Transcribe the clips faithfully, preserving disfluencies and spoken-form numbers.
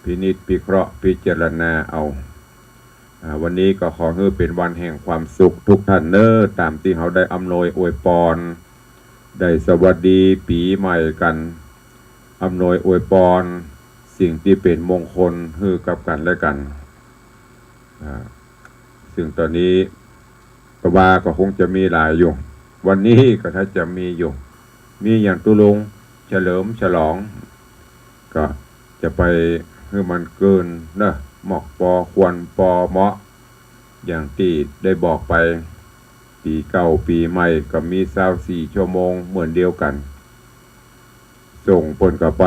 พินิจพิเคราะห์พิจารณาเอา อ่า วันนี้ก็ขอหื้อเป๋นวันแห่งความสุขทุกท่านเน้อ ต๋ามตี้เฮาได้อำนวยอวยปอน ได้สวัสดีปี๋ใหม่กั๋น อำนวยอวยปอนสิ่งตี้เป๋นมงคลหื้อกับกั๋นและกั๋น อ่า ซึ่งต๋อนนี้ก็ว่าก็คงจะมีหลายอยู่ วันนี้ก็ถ้าจะมีอยู่ มีหยังตุ๊ลุง เฉลิมฉลอง ก็จะไปหื้อมันเกินเนาะ เหมาะปอควรปอเหมาะ อย่างตี้ได้บอกไป ปี๋เก่าปี๋ใหม่ก็มีซาวสี่ชั่วโมงเหมือนเดียวกั๋น ส่งเปิ้นก็ไป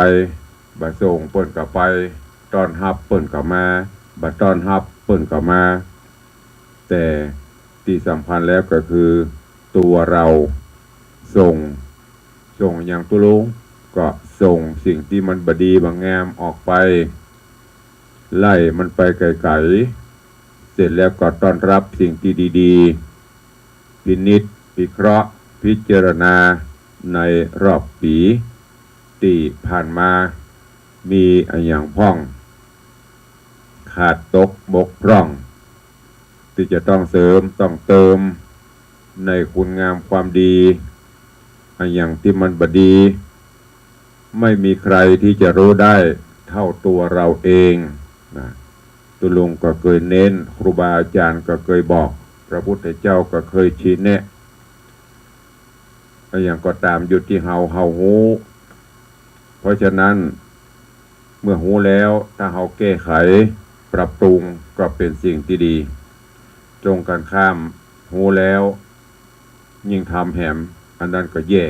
บ่ส่งเปิ้นก็ไป ต้อนฮับเปิ้นก็มา บ่ต้อนฮับเปิ้นก็มา แต่ตี้สำคัญแล้วก็คือตั๋วเฮาส่ง ส่งหยังตุ๊ลุง ก็ส่งสิ่งตี้มันบ่ดีบ่งามออกไป ไล่มันไปไก๋ๆ เสร็จแล้วก็ต้อนฮับสิ่งตี้ดีๆ พินิจพิเคราะห์พิจารณาในรอบปี๋ตี้ผ่านมา มีอะหยังพ่อง ขาดตกบกพร่อง ตี้จะต้องเสริมต้องเติมในคุณงามความดี อะหยังตี้มันบ่ดี ไม่มีใครที่จะรู้ได้เท่าตัวเราเองนะ ตุ๊ลุงก็เกยเน้น ครูบาอาจ๋ารย์ก็เกยบอก พระพุทธเจ้าก็เกยชี้แนะ อะหยังก็ต๋ามอยู่ตี้เฮา เฮาฮู้ เพราะฉะนั้น เมื่อฮู้แล้ว ถ้าเฮาแก้ไข ปรับปรุง ก็เป๋นสิ่งตี้ดี ตรงกั๋นข้าม ฮู้แล้ว ยิ่งทำแหม อันนั้นก็แย่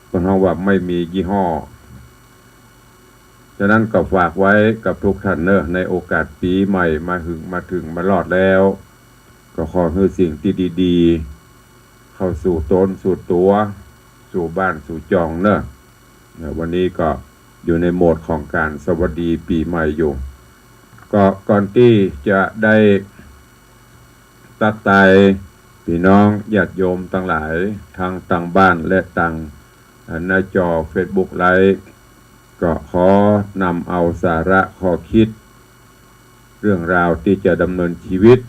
เปิ้นฮ้องว่าไม่มียี่ห้อ ฉะนั้นก็ฝากไว้กับทุกท่านเน้อ ในโอกาสปี๋ใหม่มาหึง มาเถิง มารอดแล้ว ก็ขอหื้อสิ่งตี้ดีๆ เข้าสู่ต๋นสู่ตั๋ว สู่บ้านสู่จองเน้อ นะ วันนี้ก็อยู่ในโหมดของก๋านสวัสดีปี๋ใหม่อยู่ ก็ก่อนตี้จะได้ตั๊กตายปี้น้องญาติโยมตังหลาย ตังตางบ้านและตาง อ่า หน้าจอเฟซบุ๊กไลฟ์ ก็ขอนำเอาสาระข้อคิด เรื่องราวตี้จะดำเนินชีวิต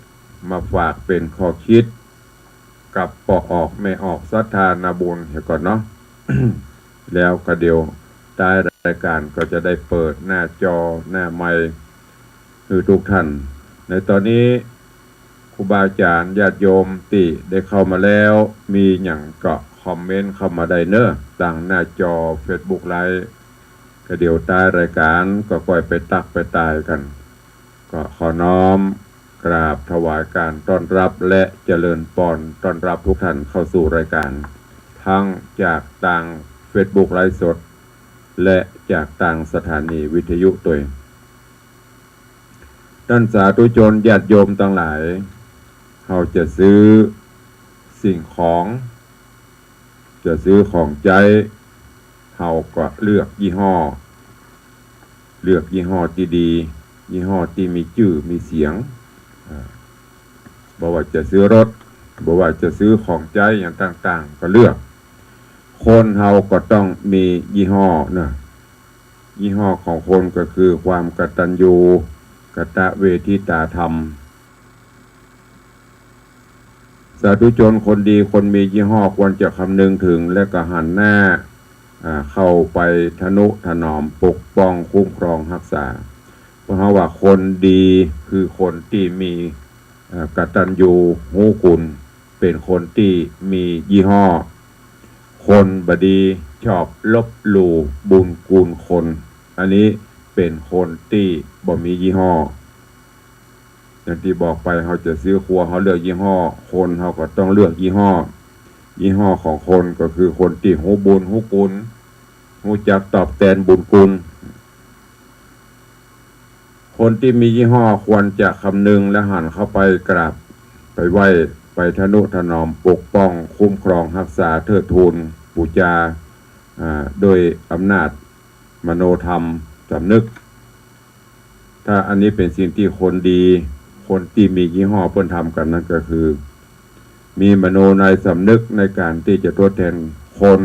มาฝากเป๋นข้อคิด กับป้อออกแม่ออกศรัทธานาบุญเหียก่อนเนาะ แล้วก็เดี๋ยวท้ายรายการก็จะได้เปิดหน้าจอหน้าไมค์หื้อทุกท่าน ในต๋อนนี้ครูบาอาจ๋ารย์ญาติโยมตี้ได้เข้ามาแล้ว มีหยังก็คอมเมนต์เข้ามาได้เน้อ ตางหน้าจอเฟซบุ๊กไลฟ์ ก็เดี๋ยวท้ายรายการก็ค่อยไปตั๊กไปตายกั๋น ก็ขอน้อมกราบถวายการต้อนฮับและเจริญปอนต้อนฮับทุกท่านเข้าสู่รายการ ตังจากตางเฟซบุ๊กไลฟ์สด และจากตางสถานีวิทยุตวย ต้านสาธุชนญาติโยมตังหลาย เฮาจะซื้อสิ่งของ จะซื้อของใจ๊ เฮาก็เลือกยี่ห้อ เลือกยี่ห้อตี้ดี ยี่ห้อตี้มีจื้อมีเสียง อ่า บ่ว่าจะซื้อรถ บ่ว่าจะซื้อของใจ๊หยังต่างๆ ก็เลือก คนเฮาก็ต้องมียี่ห้อนะ ยี่ห้อของคนก็คือความกตัญญูกตเวทิตาธรรม สาธุชนคนดีคนมียี่ห้อควรจะคำนึงถึง และก็หันหน้า อ่า เข้าไปทะนุถนอมปกป้องคุ้มครองฮักษา เพราะว่าคนดีคือคนตี้มี อ่า กตัญญูฮู้คุณ เป๋นคนตี้มียี่ห้อ คนบ่ดีชอบลบหลู่บุญคุณคน อันนี้เป๋นคนตี้บ่มียี่ห้อ อย่างตี้บอกไป เฮาจะซื้อครัว เฮาเลือกยี่ห้อ คนเฮาก็ต้องเลือกยี่ห้อ ยี่ห้อของคนก็คือคนตี้ฮู้บุญฮู้คุณ ฮู้จักตอบแตนบุญคุณ คนตี้มียี่ห้อควรจะคำนึงและหันเข้าไปกราบ ไปไหว้ ไปทะนุถนอมปกป้องคุ้มครองฮักษาเทิดทูนปู๋จา อ่า โดยอำนาจมโนธรรมสำนึก ถ้าอันนี้เป๋นสิ่งตี้คนดี คนตี้มียี่ห้อเปิ้นทำกั๋นนั้นก็คือ มีมโนในสำนึกในก๋านตี้จะทดแตนคน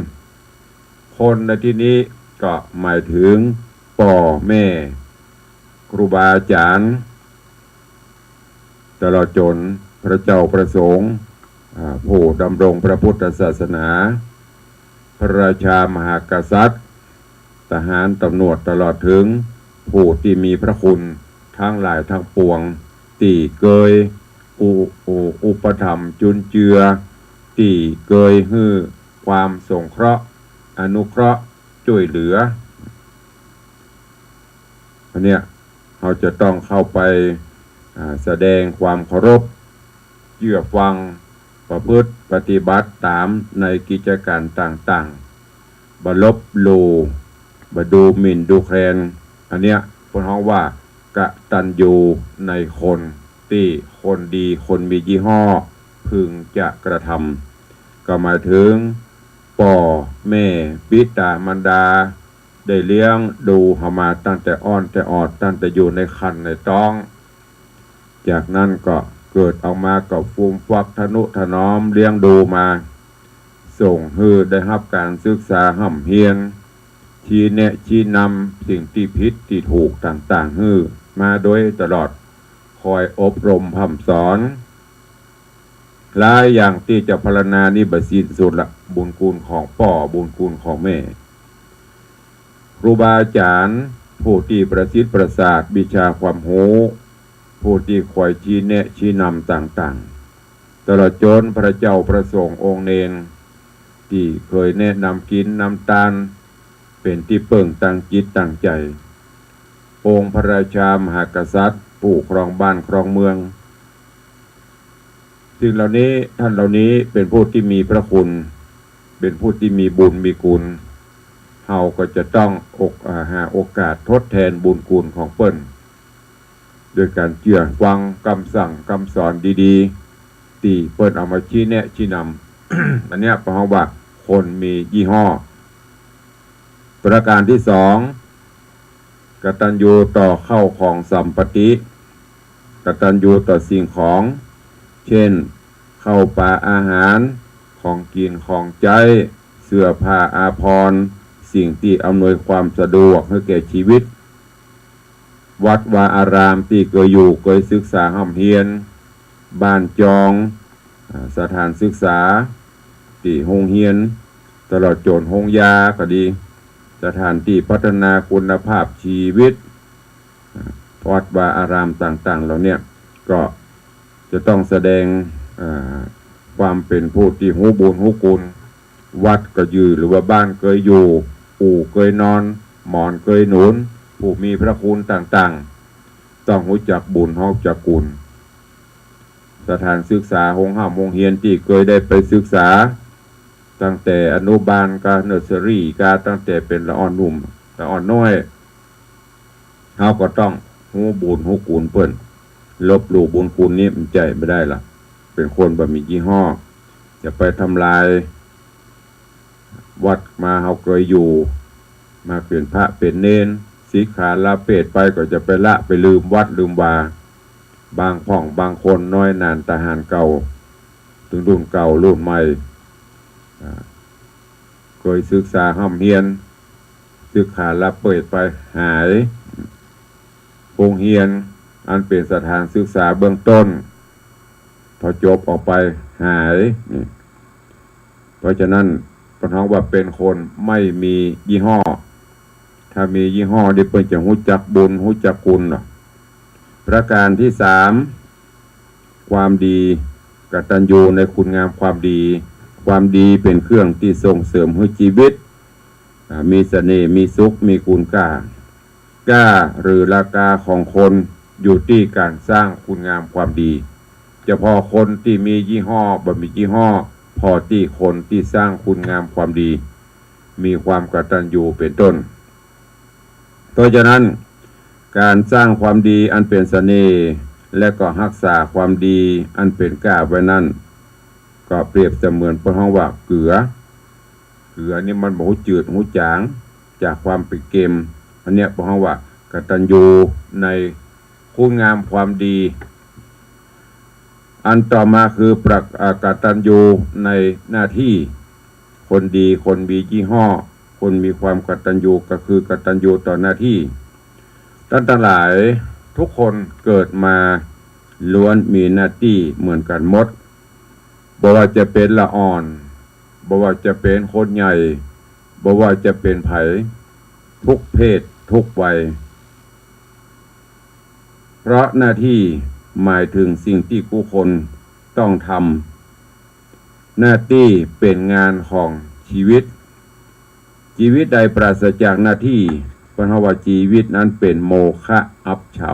คนในตี้นี้ก็หมายถึงป้อแม่ ครูบาอาจ๋ารย์ ตลอดจ๋นพระเจ้าพระสงฆ์ อ่า ผู้ดำรงพระพุทธศาสนา พระราชามหากษัตริย์ ทหารตำรวจ ตลอดเถิงผู้ตี้มีพระคุณตังหลายตังปวง ตี้เกยอุ อุ อุปถัมภ์จุนเจือ ตี้เกยหื้อความสงเคราะห์ อนุเคราะห์ จ้วยเหลือ อันเนี้ย เฮาจะต้องเข้าไป อ่า แสดงความเคารพ เจื้อฟัง ประพฤติปฏิบัติต๋ามในกิจก๋านต่างๆ บ่ลบหลู่ บ่ดูหมิ่นดูแคลน อันเนี้ยเปิ้นฮ้องว่ากตัญญูในคน ตี้คนดีคนมียี่ห้อพึงจะกระทำ ก็หมายเถิงป้อแม่บิดามารดา ได้เลี้ยงดูเฮามาตั้งแต่อ้อนแต่ออด ตั้งแต่อยู่ในครรภ์ในต๊อง จากนั้นก็เกิดออกมาก็ฟูมฟักทะนุถนอมเลี้ยงดูมา ส่งหื้อได้ฮับก๋านศึกษาฮ่ำเฮียน ชี้แนะชี้นำสิ่งตี้ผิดตี้ถูกต่างๆ หื้อมาโดยตลอด คอยอบรมพร่ำสอน หลายอย่างตี้จะพรรณนานี้บ่สิ้นสุดละ บุญคุณของป้อ บุญคุณของแม่ ครูบาอาจ๋ารย์ ผู้ตี้ประสิทธิ์ประสาทวิชาความฮู้ ผู้ตี้คอยชี้แนะชี้นำต่างๆ ตลอดจ๋นพระเจ้าพระสงฆ์องค์เณร ตี้เกยแนะนำกิ๋นนำตาน เป๋นตี้เปิ้งตางจิตตางใจ๋ องค์พระราชามหากษัตริย์ ผู้ครองบ้านครองเมือง สิ่งเหล่านี้ ท่านเหล่านี้เป๋นผู้ตี้มีพระคุณ เป๋นผู้ตี้มีบุญมีคุณ เฮาก็จะต้องอก อ่า หาโอกาสทดแทนบุญคุณของเปิ้น โดยก๋านเจื้อฟังกำสั่งกำสอนดีๆ ตี้เปิ้นเอามาชี้แนะชี้นำ อันเนี้ยเปิ้นฮ้องว่าคนมียี่ห้อ ประการตี้สอง กตัญญูต่อเข้าของสัมปติ กตัญญูต่อสิ่งของ เช่น ข้าวป๋าอาหาร ของกิ๋นของใจ๊ เสื้อผ้าอาภรณ์ สิ่งตี้อำนวยความสะดวกหื้อแก่จีวิต วัดวาอารามตี้เกยอยู่เกยศึกษาฮ่ำเฮียน บ้านจอง อ่า สถานศึกษา ตี้โฮงเฮียน ตลอดจ๋นโฮงยาก็ดี สถานตี้พัฒนาคุณภาพจีวิต อ่า วัดวาอารามต่างๆ เหล่าเนี้ย ก็จะต้องแสดง อ่า ความเป๋นผู้ตี้ฮู้บุญฮู้คุณ วัดก็จื้อหรือว่าบ้านเกยอยู่ อู่เกยนอน หมอนเกยหนุน ผู้มีพระคุณต่างๆ ต้องฮู้จักบุญฮู้จักคุณ สถานศึกษา โฮงฮ่ำโฮงเฮียนตี้เกยได้ไปศึกษา ตั้งแต่อนุบาลกา เนิร์สเซอรี่กา ตั้งแต่เป๋นละอ่อนหนุ่ม ละอ่อนน้อย เฮาก็ต้องฮู้บุญฮู้คุณเปิ้น ลบหลู่บุญคุณนี้มันใจ๊บ่ได้ละ เป๋นคนบ่มียี่ห้อ จะไปทำลาย วัดมาเฮาเกยอยู่ มาเป๋นพระเป๋นเณร สิกขาลาเพศไปก็จะไปละไปลืมวัดลืมวา บางพ่องบางคนน้อยหน่านตาหาญเก่า เถิงรุ่นเก่ารุ่นใหม่ อ่า เกยศึกษาฮ่ำเฮียน สิกขาลาเพศไปหาย โฮงเฮียนอันเป๋นสถานศึกษาเบื้องต้น พอจบออกไปหาย นี่ เพราะฉะนั้นเปิ้นฮ้องว่าเป๋นคนไม่มียี่ห้อ ถ้ามียี่ห้อนี่เปิ้นจะฮู้จักบุญฮู้จักคุณเนาะ ประการตี้สาม ความดี กตัญญูในคุณงามความดี ความดีเป๋นเครื่องตี้ส่งเสริมหื้อจีวิต อ่า มีเสน่ห์ มีสุข มีคุณค่า ก้าหรือราคาของคนอยู่ตี้ก๋านสร้างคุณงามความดี เฉพาะคนตี้มียี่ห้อ บ่มียี่ห้อ ผ่อตี้คนตี้สร้างคุณงามความดี มีความกตัญญูเป๋นต้น เพราะฉะนั้น ก๋านสร้างความดีอันเป๋นเสน่ห์ และก็ฮักษาความดีอันเป๋นก้าไว้นั้น ก็เปรียบเสมือนเปิ้นฮ้องว่าเกือ เกือนี่มันบ่ฮู้จืดฮู้จ๋าง จากความเป๋นเกม อันเนี้ยเปิ้นฮ้องว่ากตัญญูในคุณงามความดี อันต่อมาคือประ อ่า กตัญญูในหน้าตี้ คนดี คนมียี่ห้อ คนมีความกตัญญูก็คือกตัญญูต่อหน้าตี้ ต้านตังหลาย ทุกคนเกิดมาล้วนมีหน้าตี้เหมือนกั๋นหมด บ่ว่าจะเป๋นละอ่อน บ่ว่าจะเป๋นคนใหญ่ บ่ว่าจะเป๋นใผ ทุกเพศทุกวัย เพราะหน้าตี้หมายเถิงสิ่งตี้กู้คนต้องทำ หน้าตี้เป๋นงานของจีวิต จีวิตใดปราศจากหน้าตี้ เปิ้นเฮาว่าจีวิตนั้นเป๋นโมฆะอับเฉา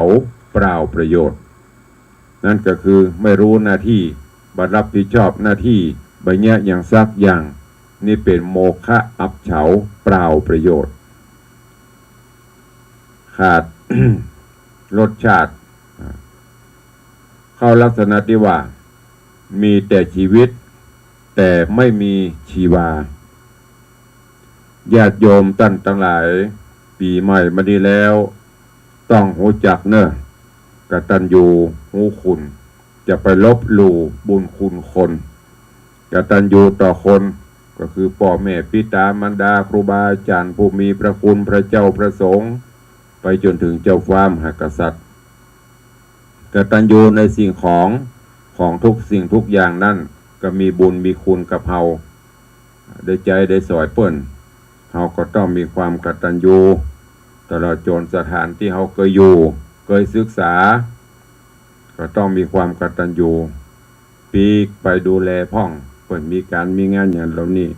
เปล่าประโยชน์ นั้นก็คือไม่ฮู้หน้าตี้ บ่ฮับผิดชอบหน้าตี้ บ่เยียะหยังสักอย่าง นี่เป๋นโมฆะอับเฉาเปล่าประโยชน์ ขาด รสชาติ เข้าลักษณะตี้ว่า มีแต่จีวิต แต่ไม่มีชีวา ญาติโยมต้านตังหลาย ปี๋ใหม่มานี้แล้ว ต้องฮู้จักเน่อ กตัญญูฮู้คุณ จะไปลบหลู่บุญคุณคน กตัญญูต่อคน ก็คือป้อแม่ปิต๋ามารดา ครูบาอาจ๋ารย์ ผู้มีพระคุณ พระเจ้าพระสงฆ์ ไปจ๋นเถิงเจ้าฟ้ามหากษัตริย์ กตัญญูในสิ่งของ ของทุกสิ่งทุกอย่างนั้น ก็มีบุญมีคุณกับเฮา ได้ใจ๊ได้สอยเปิ้น เฮาก็ต้องมีความกตัญญู ตลอดจ๋นสถานตี้เฮาเกยอยู่ เกยศึกษา ก็ต้องมีความกตัญญู ปีกไปดูแลพ่อง เปิ้นมีก๋านมีงานหยังเหล่านี้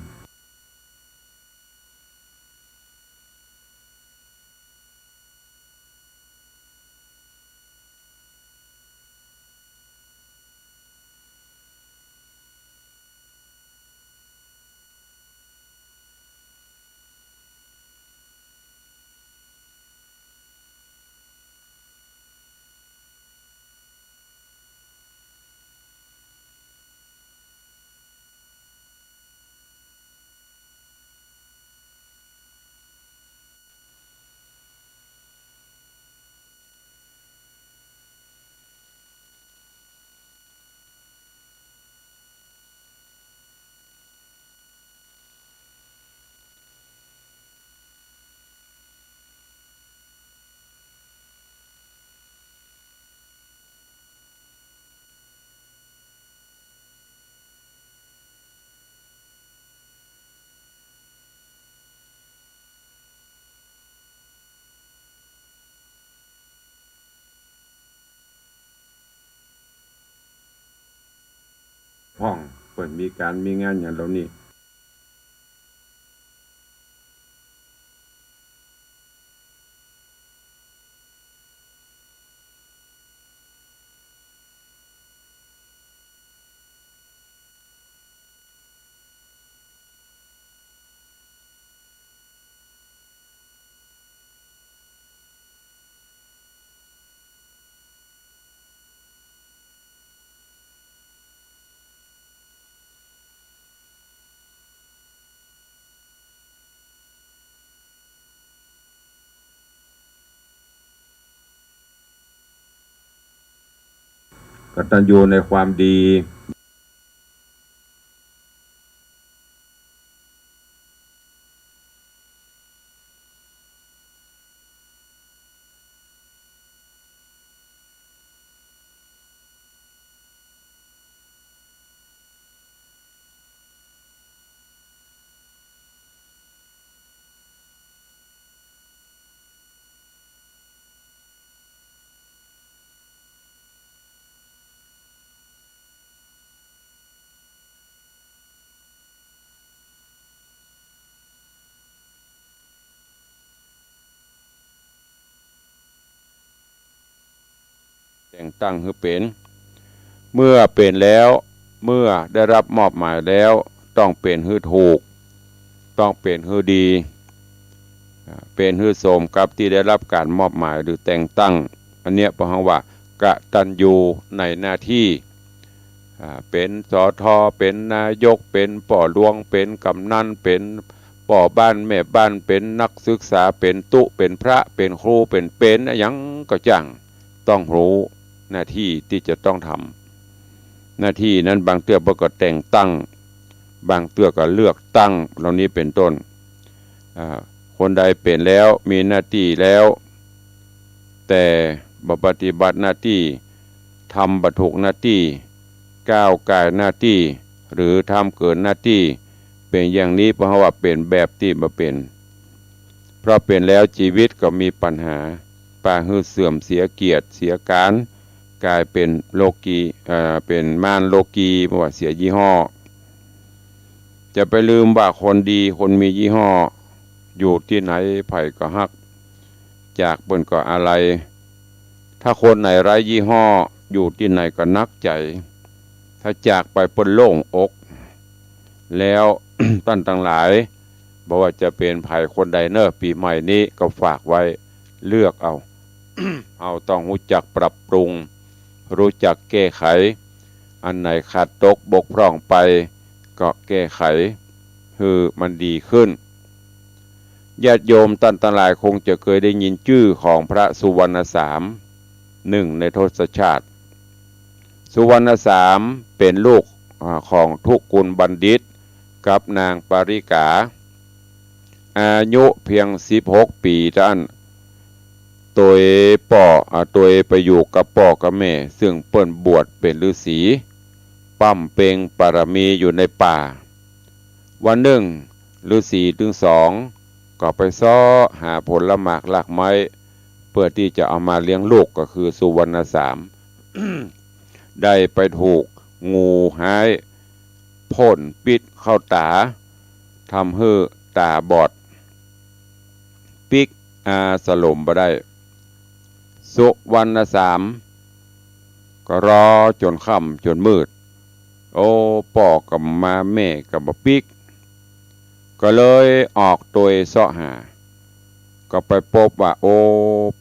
พ่อง เปิ้นมีก๋านมีงานหยังเหล่านี้ กตัญญูในความดี แต่งตั้งหื้อเป๋น เมื่อเป๋นแล้ว เมื่อได้รับมอบหมายแล้ว ต้องเป๋นหื้อถูก ต้องเป๋นหื้อดี อ่า เป๋นหื้อสมกับตี้ได้รับก๋านมอบหมายหรือแต่งตั้ง อันเนี้ยเปิ้นฮ้องว่ากตัญญูในหน้าตี้ อ่า เป๋น สอทอ เป๋นนายก เป๋นป้อหลวง เป๋นก๋ำนัน เป๋นป้อบ้านแม่บ้าน เป๋นนักศึกษา เป๋นตุ๊ เป๋นพระ เป๋นครู เป๋น เป๋นอะหยังก็จ้าง ต้องฮู้หน้าตี้ตี้จะต้องทำ หน้าตี้นั้นบางเตื้อเปิ้นก็แต่งตั้ง บางเตื้อก็เลือกตั้ง เหล่านี้เป๋นต้น อ่า คนใดเป๋นแล้ว มีหน้าตี้แล้ว แต่บ่ปฏิบัติหน้าตี้ ทำบ่ถูกหน้าตี้ ก้าวก่ายหน้าตี้ หรือทำเกินหน้าตี้ เป๋นอย่างนี้ เปิ้นฮ้องว่าเป๋นแบบตี้บ่เป๋น เพราะเป๋นแล้วจีวิตก็มีปัญหา ปาหื้อเสื่อมเสียเกียรติเสียก๋าน ก๋ายเป๋นโลกี เอ่อ เป๋นมารโลกี บ่ว่าเสียยี่ห้อ จะไปลืมว่าคนดีคนมียี่ห้อ อยู่ตี้ไหนใผก็ฮัก จากเปิ้นก็อาลัย ถ้าคนไหนไร้ยี่ห้อ อยู่ตี้ไหนก็หนักใจ๋ ถ้าจากไปเปิ้นโล่งอก แล้ว ต้านตังหลาย บ่ว่าจะเป๋นใผคนใดเน่อ ปี๋ใหม่นี้ก็ฝากไว้ เลือกเอา เฮาต้องฮู้จักปรับปรุง ฮู้จักแก้ไข อันไหนขาดตกบกพร่องไป ก็แก้ไข หื้อมันดีขึ้น ญาติโยมต้านตังหลายคงจะเกยได้ยินจื้อของพระสุวรรณสาม หนึ่งในทศชาติ สุวรรณสามเป๋นลูก อ่า ของทุกุลบัณฑิต กับนางปาริกา อายุเปียงสิบหกปี๋เต้าอั้น ตวยป้อ อ่า ตวยไปอยู่กับป้อกับแม่ ซึ่งเปิ้นบวชเป๋นฤๅษี บำเพ็งปารมีอยู่ในป่า วันนึ่ง ฤๅษีตึงสอง ก็ไปเซาะหาผลหมากรากไม้ เปื้อตี้จะเอามาเลี้ยงลูก ก็คือสุวรรณสาม ได้ไปถูกงูฮ้ายพ่นพิษเข้าต๋า ทำหื้อต๋าบอดปิ๊ก อาสลมบ่ได้ สุวรรณสามก็รอจ๋นค่ำจ๋นมืด โอ้ ป้อก็บ่มา แม่ก็บ่ปิ๊ก ก็เลยออกตวยเซาะหา ก็ไปปบว่า โอ้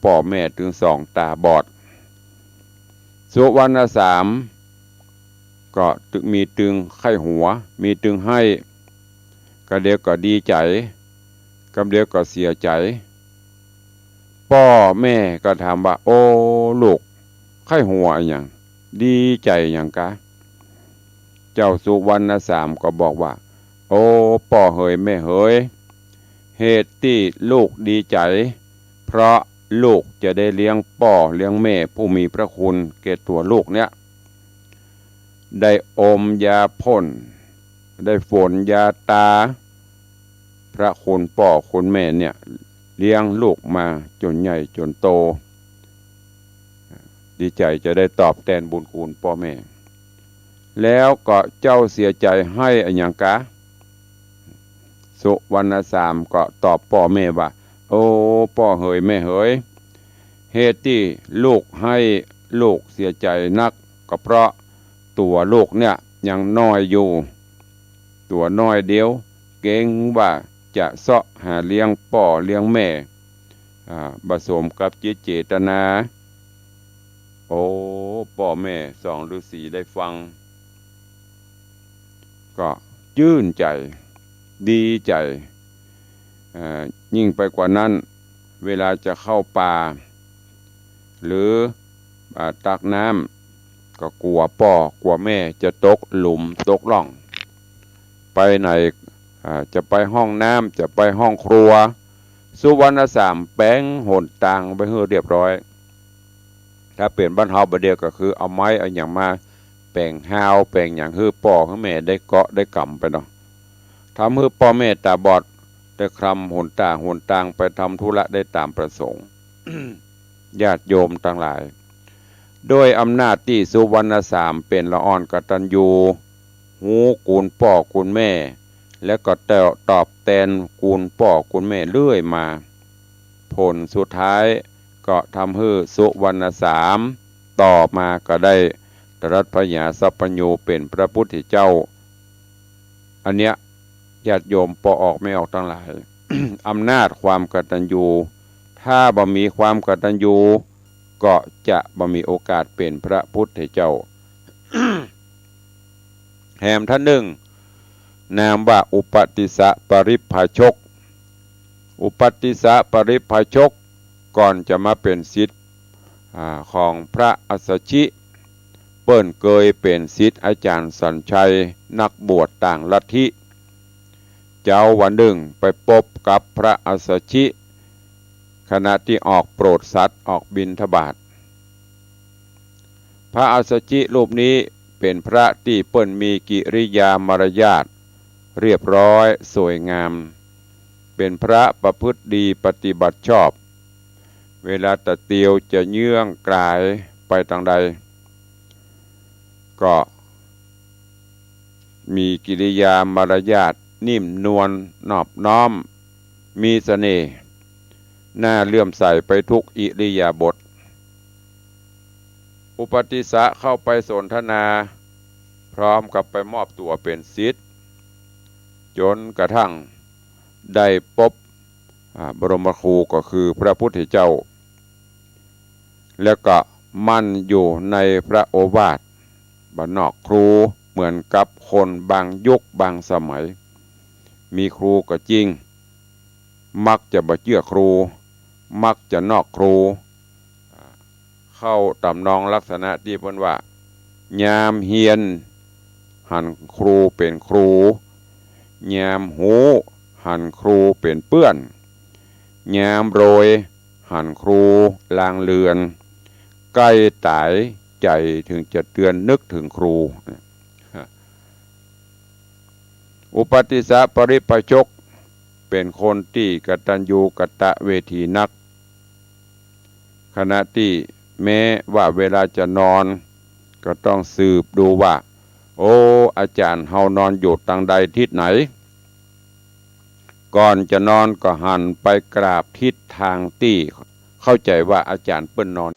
ป้อแม่ตึงสองต๋าบอด สุวรรณสามก็มีตึงใค่หัว มีตึงไห้ กำเดียวก็ดีใจ๋ กำเดียวก็เสียใจ๋ ป้อแม่ก็ถามว่า โอ้ ลูก ใค่หัวอะหยัง ดีใจ๋อะหยังกา เจ้าสุวรรณสามก็บอกว่า โอ้ ป้อเหยแม่เหย เหตุตี้ลูกดีใจ๋ เพราะลูกจะได้เลี้ยงป้อเลี้ยงแม่ผู้มีพระคุณแก่ตั๋วลูกเนี่ย ได้อมยาพ่น ได้ฝนยาตา พระคุณป้อคุณแม่เนี่ย เลี้ยงลูกมาจ๋นใหญ่จ๋นโต ดีใจ๋จะได้ตอบแตนบุญคุณป้อแม่ แล้วก็เจ้าเสียใจ๋ไห้อะหยังกา สุวรรณสามก็ตอบป้อแม่ว่า โอ้ ป้อเหยแม่เหย เหตุตี้ลูกไห้ ลูกเสียใจ๋นัก ก็เพราะตั๋วลูกเนี่ยยังน้อยอยู่ ตั๋วน้อยเดียว เก๋งว่าจะเซาะหาเลี้ยงป้อเลี้ยงแม่ อ่า บ่สมกับจิตเจตนา โอ้ ป้อแม่สองฤๅษีได้ฟัง ก็จื้นใจ๋ ดีใจ๋ เอ่อ ยิ่งไปกว่านั้น เวลาจะเข้าป่า หรือ อ่า ตักน้ำ ก็กั๋วป้อกั๋วแม่จะตกหลุมตกร่อง ไปไหน อ่า จะไปห้องน้ำ จะไปห้องครัว สุวรรณสามแป๋งหนตางไว้หื้อเรียบร้อย ถ้าเป๋นบ้านเฮาบ่าเดี่ยวก็คือเอาไม้เอาหยังมาแป๋งฮาวแป๋งหยังหื้อป้อหื้อแม่ได้เกาะได้กำไปเนาะ ทำหื้อป้อแม่ต๋าบอดได้คลำหนต๋าหนตางไปทำธุระได้ต๋ามประสงค์ ญาติโยมตังหลาย ด้วยอำนาจตี้สุวรรณสามเป๋นละอ่อนกตัญญู ฮู้คุณป้อคุณแม่ และก็ตอบแตนคุณป้อคุณแม่เรื่อยมา ผลสุดท้ายก็ทำหื้อสุวรรณสามต่อมาก็ได้ตรัสพญาสัพพัญญูเป๋นพระพุทธเจ้า อันเนี้ย ญาติโยมป้อออกแม่ออกตังหลาย อำนาจความกตัญญู ถ้าบ่มีความกตัญญู ก็จะบ่มีโอกาสเป๋นพระพุทธเจ้า แหมท่านนึ่ง นามว่าอุปติสสะปริภาชก อุปติสสะปริภาชก ก่อนจะมาเป๋นศิษย์ อ่า ของพระอัสสชิ เปิ้นเกยเป๋นศิษย์อาจ๋ารย์สัญชัย นักบวชต่างลัทธิ เจ๊าวันนึ่งไปปบกับพระอัสสชิ ข ขณะตี้ออกโปรดสัตว์ ออกบิณฑบาต พระอัสสชิรูปนี้เป๋นพระตี้เปิ้นมีกิริยามารยาทเรียบร้อยสวยงาม เป๋นพระประพฤติดีปฏิบัติชอบ เวลาตะเตียวจะเยื้องกลายไปตางใด ก็มีกิริยามารยาทนิ่มนวลนอบน้อม มีเสน่ห์ น่าเลื่อมใสไปทุกอิริยาบถ อุปติสสะเข้าไปสนทนา พร้อมกับไปมอบตั๋วเป๋นศิษย์ จ๋นกระทั่งได้ปบ อ่า บรมครูก็คือพระพุทธเจ้า แล้วก็มั่นอยู่ในพระโอวาท บ่นอกครูเหมือนกับคนบางยุคบางสมัย มีครูก็จริง มักจะบ่เจื้อครู มักจะนอกครู เข้าต๋ามนองลักษณะตี้เปิ้นว่า ยามเฮียนหันครูเป๋นครู ยามฮู้หันครูเป๋นเปื้อน ยามโรยหันครูลางเลือน ใก้ต๋ายใจ๋เถิงจะเตือนนึกเถิงครู อุปติสสะปริพาชกเป๋นคนตี้กตัญญูกตเวทีนัก ขณะตี้แม้ว่าเวลาจะนอน ก็ต้องสืบดูว่า โอ้ อาจ๋ารย์เฮานอนอยู่ตางใดทิศไหน ก่อนจะนอนก็หันไปกราบทิศตางตี้เข้าใจ๋ว่าอาจ๋ารย์เปิ้นนอน